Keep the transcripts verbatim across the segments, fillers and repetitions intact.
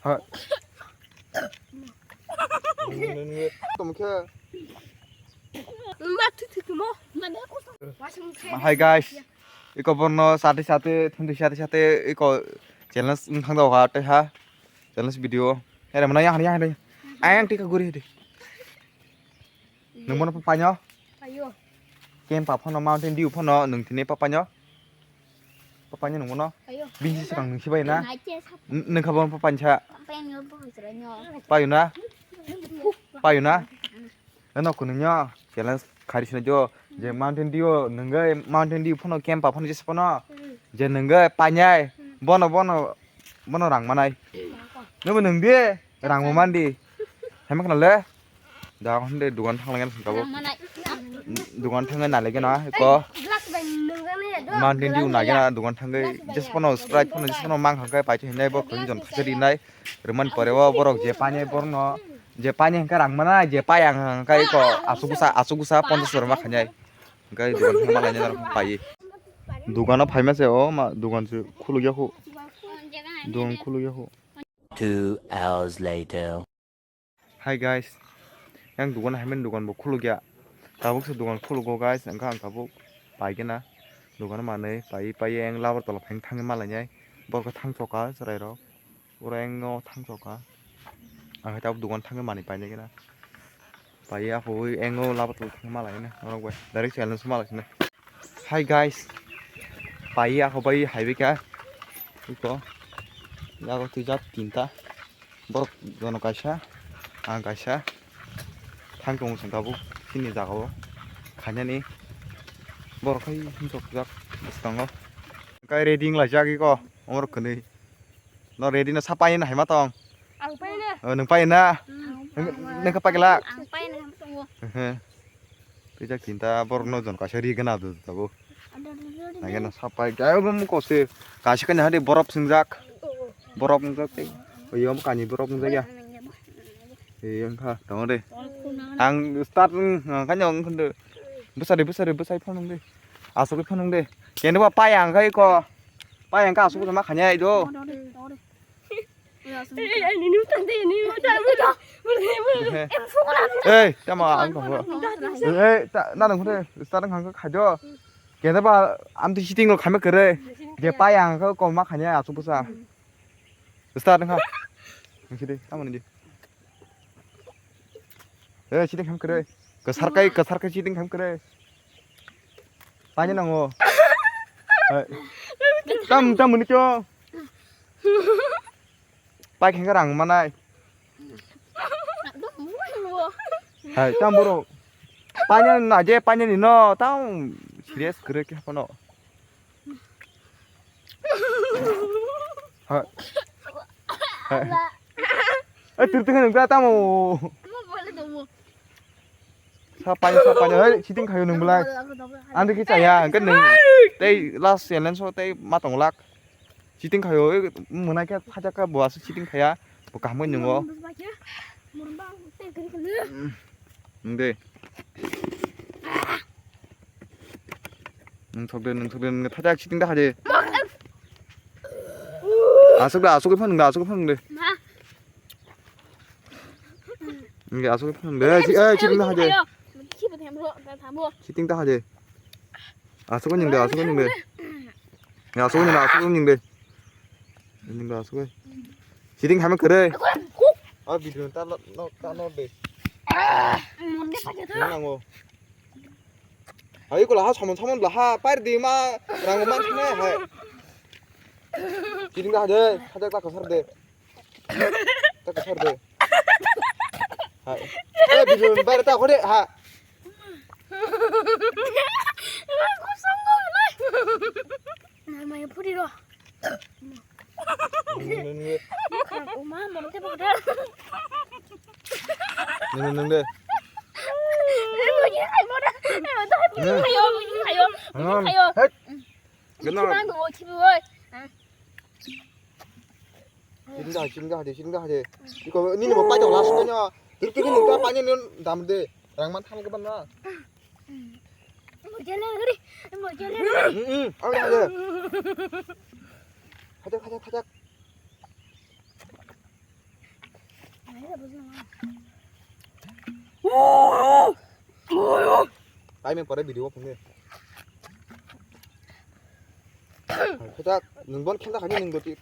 Ha. Tamo khe. Hi guys, iko borno sate sate, thumdi sate sate, iko challenge wngthang da ha tei ha, challenge video. Ere mana yang yang yang. Ayang tika guri di. Nung bono papanyo? Ayo. Kem pa phano Mountain Dew phano nung tini papanyo? Papanyo nung bono? Ayo. Bini sikang nung sibai na? Nung kha bono papansa? Payo na? Payo na? Ano kunungyo challenge khari sina jo. Je Mountain Dew nung gai Mountain Dew phano kem pa phano jesa phano. Je nung gai panyai. Bono bono bono rang manai. Nungbo nung di. Rang bo mandi. Hema khna le. Da hwnde dugan thang lagan sing kabo. Rang manai. Dugan thangwi nalai gana ko. Glass bai nung gana ya do. Mountain Dew na gana dugan thangwi. Glass bai just ya. Pono Sprite pono just pono mang kha kai pai hinai bo khun jon khachari nai. Rwmani pore o borok je painai borno. Je painai hwnkhe rang manai je pai ang hwnkhe ko asuk busa asuk busa ponchash rwma khainai. Hwnkhe dugan thang malai nai pai. Dugano phaima se o ma dugan se khuluk ya khu. Dugan khuluk ya khu. Two hours later. Hi guys, yang dugan hai mani dugan bo khuluk ya. Tabuk se dugan khulugo guys, wngkha ang tabuk pai gana dugan manwi pai pai yang labar tola phai thangwi malainai. Borok thang choka chwrai rok, oro yang no thang choka. Ang hai tabuk dugan thangwi manwi painai gana. Pai ya phui engo laba tu thang malai na norok bai direct channel se malai na. Hi guys, pai ya ho bai hai bika iko yago twijak tinta borok jono kaisa ang kaisa thang tongo song tabuk chini jaga o khainani borok hai hinjok jak bwskango kai ready wng laijak iko omorok kwnwi. No ready no sapai na hai ma tong. Ang pai na. Oh, nung pai na. Hmm. Nung ka pai la. Ang pai na ham tongo. He. Twijak tinta borok no jon kaisa ri gana do tabo. Ada dulu di. Nang no sapai ga bo mu ko se. Kaisa kanya hade borok singjak. Borok singjak te. Oyo mo kani borok singjak ya. Ee, wngkha, tongo de. Ang start wng, ang kanya wng khwndo. Bwsari, bwsari, bwsai phano wng de. Asugwi phano wng de. Kende ba pai ang khai ko. Pai ang kha asugwi ma khanya ai do. Ei, tama ang tongo. Ei, ta, na nang khwde. Start wng kha khai do. Kende ba am tu shooting rok khaima kwrwi. Je pai ang kha ko ma khanya asugwi sa. Start wng kha. Nang sidi, tamo ni di. Eh, cheating khaim kwrwi. Kwsar kai, kwsar kai cheating khaim kwrwi. Paina nango. Eh. Tam, tam muni cho. Pai khenga rang manai. Hai, tam boro. Paina na je, paina ni no, tam serious kwrwi khe hapano. Ha. Ha. Eh, tirti kan enggak tamu. Sapai, sapai, hei, cheating khayo nung belai. Andi ki chaya, enggak nung. Tei last challenge so tei matong lak. Cheating khayo, eh, menai khe thajak kha bo aswk cheating khaya. Bo kaham nungo. Nung de. Nung thok de, nung thok de, nung thajak cheating da haje. Aswk da, aswk phang da, aswk phang de. Ma. Nung de aswk phang de. Eh, cheating da haje. Cheating da haje. Aswk nung de, aswk nung de. Ya, aswk nung de, aswk nung de. Nung de aswk. Cheating khaima kwrwi. Ah, video ta no, ta no de. Mun de pakai tu. Nang o. Ayo ko laha samon samon laha pair di ma rang man thane hai. Cheating da haje, haje ta kasar de. Ta kasar de. Hai. Eh, video ni bayar ta khode ha. Maya puri ro. Nung nung de. Ayo, ayo, ayo. Gana. Kiring da, kiring da, kiring da, kiring da. Iko nini mo pai tong last ko nya. Tirti ni ta pai ni dam de. Rang man tham ke ban na. Mujale gari, mujale. Hmm, hmm. Ang da de. Khajak, khajak, khajak. Time pore video phone. Kota nung bon khenda khani nung goti.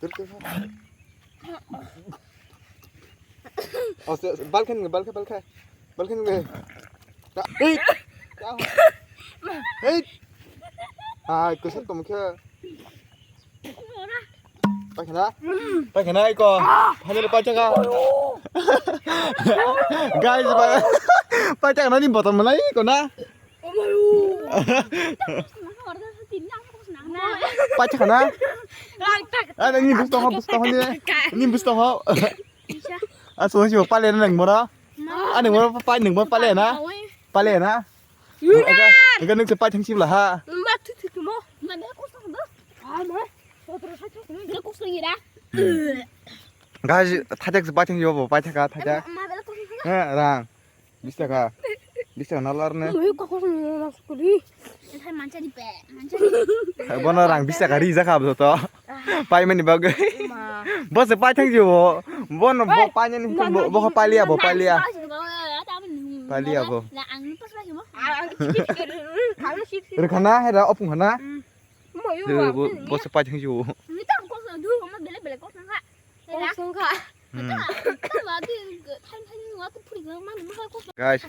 Terus terus. Oh, se-, bal khen, bal khe, bal khe. Bal khen nge. Ta-, hey! Ta-, hey! Hai, kusar kamu khe. Paikha na? Paikha na iko. Finally paikha ka. Guys, pa-, paikha na ni bottom malai iko na. Paikha na? Ada ni busto ho, busto ho ni. Ni busto ho. Aso si pale na nang mora. Ani mora pa nang mora pale na. Pale na. Ega, ega nung se pai thang sibla ha. Ma thu thu thu mo. Ma me ko sa do. Ha ma. Ko tro sa thu. Me ko sa ira. Guys, thajak se pai thang yo bo pai thaka thajak. Ma bela ko sa. Eh, rang. Bis taka. Bis taka na lar ne. Mo ko ko sa na skuli. Thai mancha di pe. Mancha di. Bono rang bis taka ri jakha bo to. Paimani bagwi. Ma. Bo se pai thang jibo. Bono bo painani bo, bo pailiya bo pailiya. Pailiya bo. Rwkhana hera opung khana. Bo se pai thang jibo. Guys,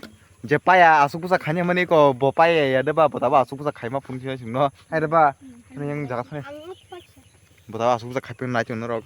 je paya asuk busa khaini mani ko bo paya ya deba bo taba asuk busa khaima phung sino sino. Hai deba. Ani yang jaga thani. Bo taba asuk busa khaipi nai chun ro.